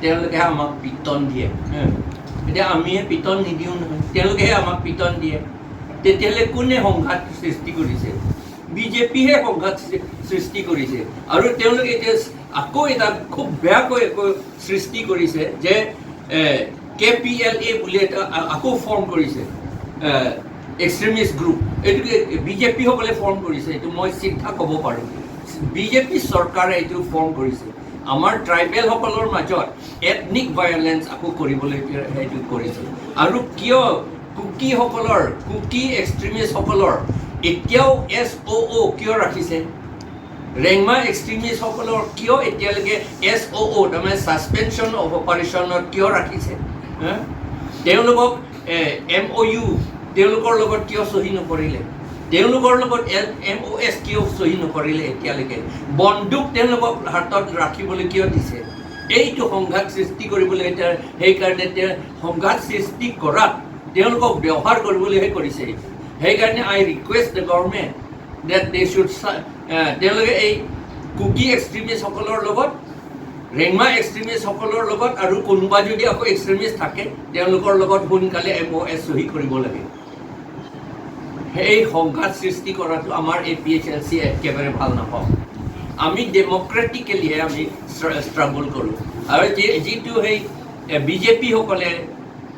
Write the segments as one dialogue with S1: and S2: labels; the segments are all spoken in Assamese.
S1: তেওঁলোকেহে আমাক পিটন দিয়ে। এতিয়া আমিহে পিটন নিদিওঁ নহয়, তেওঁলোকেহে আমাক পিটন দিয়ে। তেতিয়াহ'লে কোনে সংঘাত সৃষ্টি কৰিছে? বিজেপিহে সংঘাত সৃষ্টি কৰিছে। আৰু তেওঁলোকে এতিয়া আকৌ এটা খুব বেয়াকৈ আকৌ সৃষ্টি কৰিছে যে কেপিএলএ বুলি এটা আকৌ ফৰ্ম কৰিছে, এক্সট্ৰিমিষ্ট গ্ৰুপ। এইটোকে বিজেপিসকলে ফৰ্ম কৰিছে, এইটো মই চিধা ক'ব পাৰোঁ। বিজেপি চৰকাৰে এইটো ফৰ্ম কৰিছে। আমাৰ ট্ৰাইবেলসকলৰ মাজত এথনিক ভায়লেঞ্চ আকৌ কৰিবলৈ সেইটো কৰিছে। আৰু কিয় কুকিসকলৰ, কুকি এক্সট্ৰিমিষ্টসকলৰ এতিয়াও এছঅ' কিয় ৰাখিছে? ৰেংমা এক্সট্ৰিমিষ্টসকলৰ কিয় এতিয়ালৈকে এছঅ', তাৰমানে ছাছপেনশ্যন অফ অপাৰেশ্যনত কিয় ৰাখিছে, হা? তেওঁলোকক এমঅ'ইউ তেওঁলোকৰ লগত কিয় চহী নকৰিলে? তেওঁলোকৰ লগত এমঅ'এছ কিয় চহী নকৰিলে এতিয়ালৈকে? বন্দুক তেওঁলোকক হাতত ৰাখিবলৈ কিয় দিছে? এইটো সংঘাত সৃষ্টি কৰিবলৈ। এতিয়া সেইকাৰণে তেওঁ সংঘাত সৃষ্টি কৰাত তেওঁলোকক ব্যৱহাৰ কৰিবলৈহে কৰিছে এইটো। সেইকাৰণে I request the government that they should, তেওঁলোকে এই কুকি এক্সট্ৰিমিষ্টসকলৰ লগত, ৰেংমা এক্সট্ৰিমিষ্টসকলৰ লগত আৰু কোনোবা যদি আকৌ এক্সট্ৰিমিষ্ট থাকে, তেওঁলোকৰ লগত সোনকালে এমঅ'এছ চহী কৰিব লাগে। সেই সংঘাত সৃষ্টি কৰাটো আমাৰ এপিএইচএলচি একেবাৰে ভাল নাপাওঁ। আমি ডেম'ক্ৰেটিকেলিহে আমি ষ্ট্ৰাগল কৰোঁ। আৰু যিটো সেই বিজেপিসকলে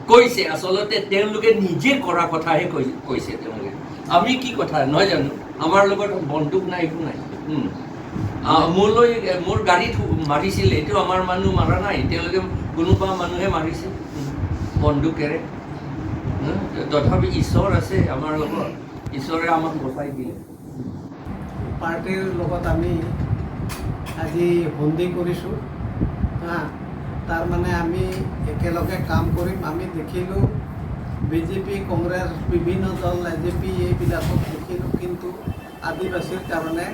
S1: কৈছে, আচলতে তেওঁলোকে নিজে কৰা কথাহে কৈছে তেওঁলোকে। আমি কি কথা নহয় জানো? আমাৰ লগত বন্দুক নাই, একো নাই। মোলৈ মোৰ গাড়ীত মাৰিছিলে, এইটো আমাৰ মানুহ মাৰা নাই, তেওঁলোকে কোনোবা মানুহে মাৰিছে বন্দুকেৰে। তথাপি ঈশ্বৰ আছে আমাৰ লগত, ঈশ্বৰে আমাক বচাই দিলে।
S2: পাৰ্টীৰ লগত আমি আজি সন্ধি কৰিছোঁ, হা, তাৰমানে আমি একেলগে কাম কৰিম। আমি দেখিলোঁ বিজেপি, কংগ্ৰেছ, বিভিন্ন দল, এজেপি এইবিলাকক দেখিলোঁ, কিন্তু আদিবাসীৰ কাৰণে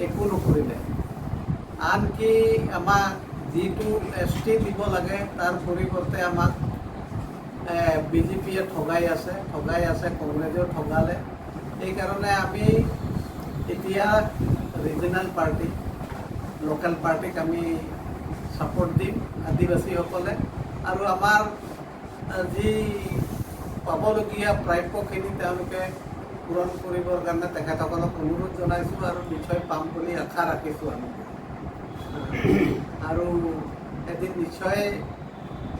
S2: একো নকৰিলে। আনকি আমাক যিটো এছটি দিব লাগে, তাৰ পৰিৱৰ্তে আমাক বিজেপিয়ে ঠগাই আছে, ঠগাই আছে, কংগ্ৰেছেও ঠগালে। সেইকাৰণে আমি এতিয়া ৰিজনেল পাৰ্টি, লোকেল পাৰ্টিক আমি ছাপোৰ্ট দিম আদিবাসীসকলে। আৰু আমাৰ যি পাবলগীয়া প্ৰাপ্যখিনি তেওঁলোকে পূৰণ কৰিবৰ কাৰণে তেখেতসকলক অনুৰোধ জনাইছোঁ আৰু নিশ্চয় পাম বুলি আশা ৰাখিছোঁ আমি। আৰু এদিন নিশ্চয়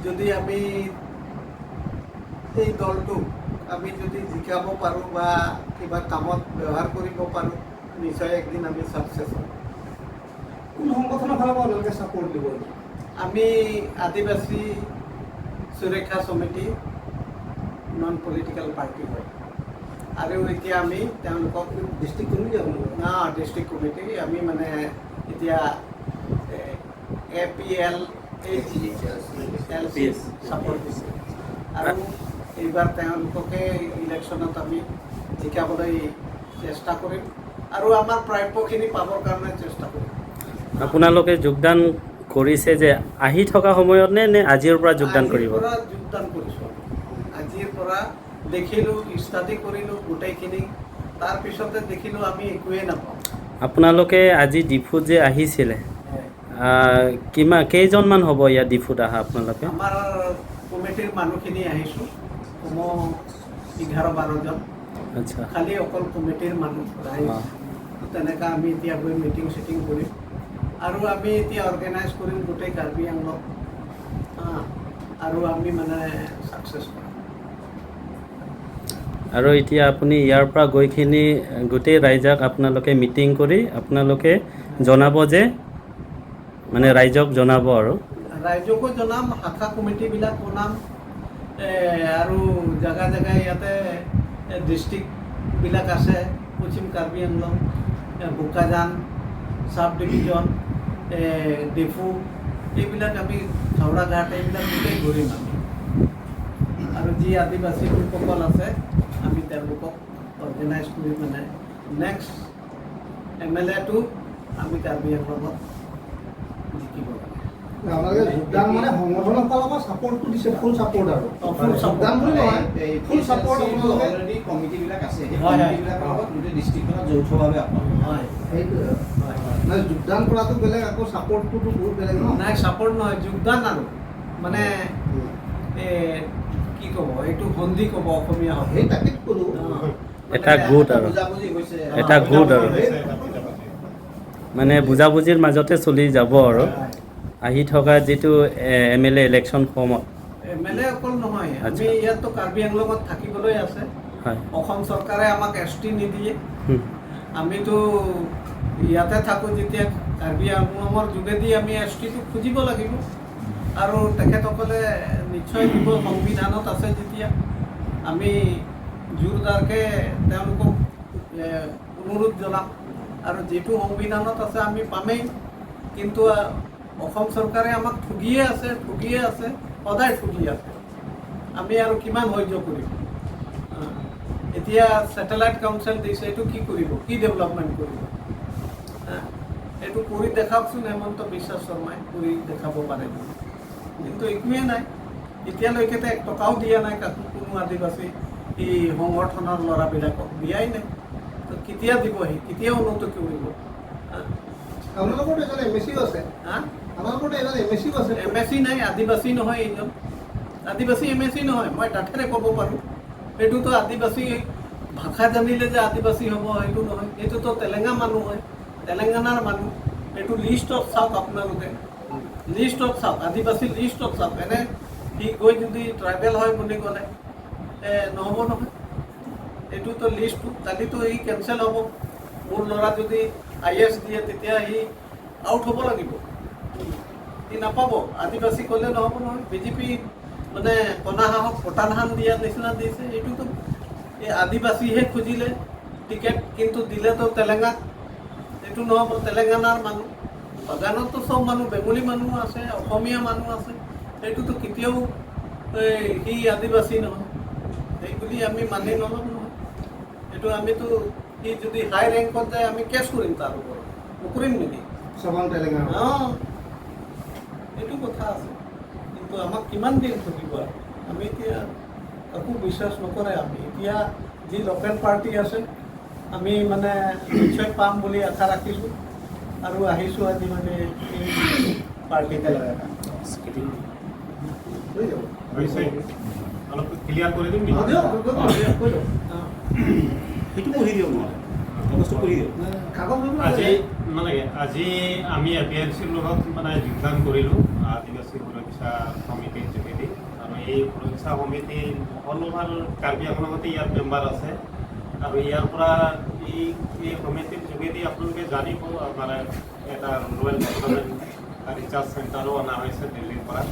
S2: যদি আমি এই দলটোক আমি যদি জিকাব পাৰোঁ বা কিবা কামত ব্যৱহাৰ কৰিব পাৰোঁ, নিশ্চয় একদিন আমি ছাকচেছ হ'ম।
S3: কোন সংগঠনৰ ফালৰ পৰা আপোনালোকে ছাপোৰ্ট দিব?
S2: আমি আদিবাসী সুৰক্ষা সমিতি নন পলিটিকেল পাৰ্টি হয় আৰু এতিয়া আমি তেওঁলোকক
S3: ডিষ্ট্ৰিক্ট কমিটি আপোনালোকৰ?
S2: না, ডিষ্ট্ৰিক্ট কমিটি। আমি মানে এতিয়া এপিএলএইচএলচি ছাপোৰ্ট দিছে আৰু এইবাৰ তেওঁলোককে ইলেকশ্যনত আমি জিকাবলৈ চেষ্টা কৰিম আৰু আমাৰ প্ৰাপ্যখিনি পাবৰ কাৰণে চেষ্টা কৰিম।
S4: আপোনালোকে যোগদান কৰিছে যে আহি থকা সময়ত নে নে আজিৰ পৰা যোগদান
S2: আজিৰ
S4: কৰিব?
S2: পৰা যোগদান কৰিছোঁ আমি। আজিৰ পৰা দেখিলোঁ, ষ্টাডি কৰিলোঁ গোটেইখিনি, তাৰপিছতে দেখিলোঁ আমি একোৱেই নাপাওঁ।
S4: আপোনালোকে আজি ডিফুত যে আহিছিলে, কিমান কেইজনমান হ'ব ইয়াত ডিফুত অহা আপোনালোকে?
S2: আমাৰ কমিটিৰ মানুহখিনি আহিছোঁ, কমেও 11-12 জন। খালি অকল কমিটিৰ মানুহ, ৰাইজ। তেনেকা আমি এতিয়া গৈ মিটিং চিটিং কৰিম আৰু আমি এতিয়া অৰ্গেনাইজ কৰিম গোটেই কাৰ্বি আংলং আৰু আমি মানে ছাকচেছ কৰিম।
S4: আৰু এতিয়া আপুনি ইয়াৰ পৰা গৈখিনি গোটেই ৰাইজক আপোনালোকে মিটিং কৰি আপোনালোকে জনাব যে মানে ৰাইজক জনাব আৰু
S2: ৰাইজকো জনাম, শাখা কমিটিবিলাক বনাম আৰু জেগা জেগাই ইয়াতে ডিষ্ট্ৰিক্টবিলাক আছে, পশ্চিম কাৰ্বি আংলং, বোকাজান চাব ডিভিজন, ডিফু, এইবিলাক আমি হাওৰাঘাট, এইবিলাক গোটেই ঘূৰিম আমি। আৰু যি আদিবাসী লোকসকল আছে, আমি তেওঁলোকক অৰ্গেনাইজ কৰি মানে নেক্সট এমএলএটো আমি কাৰ্বি আংলঙত জিকিব লাগে।
S3: আপোনালোকে যোগদান মানে সংগঠনৰ ফালৰ পৰা ছাপোৰ্টটো দিছে, ফুল ছাপোৰ্ট আৰু
S2: ফুল support।
S3: যোগদান বুলি নহয়, ফুল ছাপোৰ্ট আপোনালোকে।
S5: অলৰেডি কমিটিবিলাক আছে, সেই
S2: হয়, হয়।
S5: কমিটিবিলাকৰ লগত গোটেই ডিষ্ট্ৰিক্টখনত যৌথভাৱে আপোনালোকে
S3: সেইটোৱে।
S2: হয়।
S3: মানে যোগদান কৰাটো বেলেগ, আকৌ ছাপোৰ্টটোতো বহুত বেলেগ ন।
S2: নাই, ছাপৰ্ট নহয়, যোগদান আৰু মানে কি ক'ব, এইটো সন্ধি ক'ব অসমীয়া হ'ব।
S3: সেই তাকে ক'লো।
S4: এটা গোট আৰু
S5: বুজাবুজি হৈছে।
S4: এটা গোট আৰু মানে বুজাবুজিৰ মাজতে চলি যাব আৰু আহি থকা যিটো এম এল এ ইলেকশ্যন সময়ত।
S2: এম এল এ অকল নহয়, আমি ইয়াততো কাৰ্বি আংলঙত থাকিবলৈ আছে। অসম চৰকাৰে আমাক এছ টি নিদিয়ে। আমিতো ইয়াতে থাকোঁ যেতিয়া কাৰ্বি আংলঙৰ যোগেদি আমি এছ টিটো খুজিব লাগিব আৰু তেখেতসকলে নিশ্চয় দিব। সংবিধানত আছে যেতিয়া আমি জোৰদাৰকৈ তেওঁলোকক অনুৰোধ জনাম আৰু যিটো সংবিধানত আছে আমি পামেই। কিন্তু অসম চৰকাৰে আমাক ঠগিয়ে আছে, ঠগিয়ে আছে, সদায় ঠগি আছে। আমি আৰু কিমান সহ্য কৰিম? এতিয়া ছেটেলাইট কাউন্সিল দিছে, এইটো কি কৰিব? কি ডেভেলপমেণ্ট কৰিব? হা? এইটো কৰি দেখাওকচোন, হেমন্ত বিশ্ব শৰ্মাই কৰি দেখাব পাৰে। কিন্তু একোৱে নাই এতিয়ালৈকে। এক টকাও দিয়া নাই কাকো, কোনো আদিবাসী এই সংগঠনৰ ল'ৰাবিলাকক দিয়াই নাই। তো কেতিয়া দিব সি? কেতিয়া উন্নতি কৰিব? হা?
S3: আপোনালোকৰতো এজন এম এ চিও আছে।
S2: হা?
S3: আপোনালোকৰতো এজন এম এ চিও আছে।
S2: এম এ চি নাই, আদিবাসী নহয় এইজন। আদিবাসী এম এ চি নহয়, মই ডাঠেৰে ক'ব পাৰোঁ। সেইটোতো আদিবাসী ভাষা জানিলে যে আদিবাসী হ'ব সেইটো নহয়। এইটোতো তেলেংগা মানুহ হয়, তেলেংগানাৰ মানুহ। এইটো লিষ্টত চাওক আপোনালোকে, লিষ্টত চাওক, আদিবাসী লিষ্টত চাওক। এনে সি গৈ যদি ট্ৰাইবেল হয় বুলি ক'লে নহ'ব নহয়। এইটোতো লিষ্টটো কালিতো সি কেঞ্চেল হ'ব। মোৰ ল'ৰা যদি I S দিয়ে, তেতিয়া সি আউট হ'ব লাগিব, সি নাপাব। আদিবাসী ক'লে নহ'ব নহয়। বিজেপি মানে কণা হাঁহক পতান ধান দিয়াৰ নিচিনা দিছে। এইটোতো এই আদিবাসীহে খুজিলে টিকেট, কিন্তু দিলেতো তেলেংগাক। এইটো নহ'ব। তেলেংগানাৰ মানুহ, বাগানততো চব মানুহ, বেংগলী মানুহ আছে, অসমীয়া মানুহ আছে। সেইটোতো কেতিয়াও এই সি আদিবাসী নহয়, সেই বুলি আমি মানি নল'ম নহয়। এইটো আমিতো সি যদি হাই ৰেংকত যায়, আমি কেছ কৰিম তাৰ ওপৰত, নকৰিম নেকি?
S3: চবাং তেলেংগানা।
S2: অঁ, এইটো কথা আছে। কিন্তু আমাক কিমান দিন থাকিব আৰু? আমি এতিয়া কাকো বিশ্বাস নকৰে। আমি এতিয়া যি লোকেল পাৰ্টি আছে, আমি মানে নিশ্চয় পাম বুলি আশা ৰাখিছোঁ আৰু আহিছোঁ আজি মানে এই পাৰ্টিতে।
S3: হৈ যাব।
S6: হৈছে, অলপ ক্লিয়াৰ কৰি দিম নেকি?
S3: অ, দিয়ক, দিয়ক, দিয়ক, কৈ দিয়ক।
S5: সেইটো পঢ়ি দিয়ক নহ'লে, কাগজটো পঢ়ি দিয়ক।
S3: কাগজ ল'ব
S6: আজি
S3: নালাগে।
S6: নালাগে। আজি আমি এ পি আৰ চিৰ লগত মানে যোগদান কৰিলোঁ আদিবাসী সুৰক্ষা সমিতিৰ যোগেদি। আৰু এই সুৰক্ষা সমিতি অল অভাৰ কাৰ্বি আংলঙতে ইয়াৰ মেম্বাৰ আছে। আৰু ইয়াৰ পৰা এই সমিতিৰ যোগেদি আপোনালোকে জানিব, আমাৰ এটা ৰুৰেল ডেভেলপমেণ্ট ৰিচাৰ্চ চেণ্টাৰো অনা হৈছে দিল্লীৰ পৰা।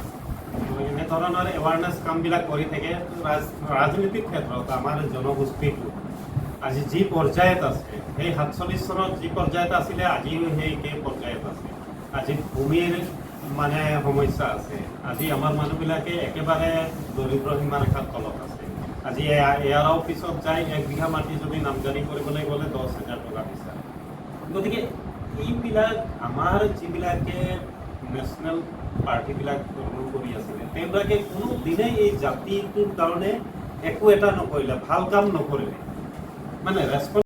S6: তো এনেধৰণৰ এৱাৰনেছ কামবিলাক কৰি থাকে। ৰাজনীতিৰ ক্ষেত্ৰত আমাৰ জনগোষ্ঠীটো আজি যি পৰ্যায়ত আছে, সেই 47 চনত যি পৰ্যায়ত আছিলে, আজিও সেই একেই পৰ্যায়ত আছে। আজি ভূমিৰ মানে সমস্যা আছে। আজি আমাৰ মানুহবিলাকে একেবাৰে দৰিদ্ৰ সীমাৰেখাৰ তলত আছে। আজি এ আৰ অফিচত যাই 1 বিঘা মাটি যদি নামজাৰি কৰিবলৈ গ'লে 10,000 টকা বিচাৰে। গতিকে এইবিলাক আমাৰ যিবিলাকে নেশ্যনেল পাৰ্টিবিলাক ৰুল কৰি আছিলে, তেওঁলোকে কোনো দিনেই এই জাতিটোৰ কাৰণে একো এটা নকৰিলে, ভাল কাম নকৰিলে, মানে ৰেচপন্স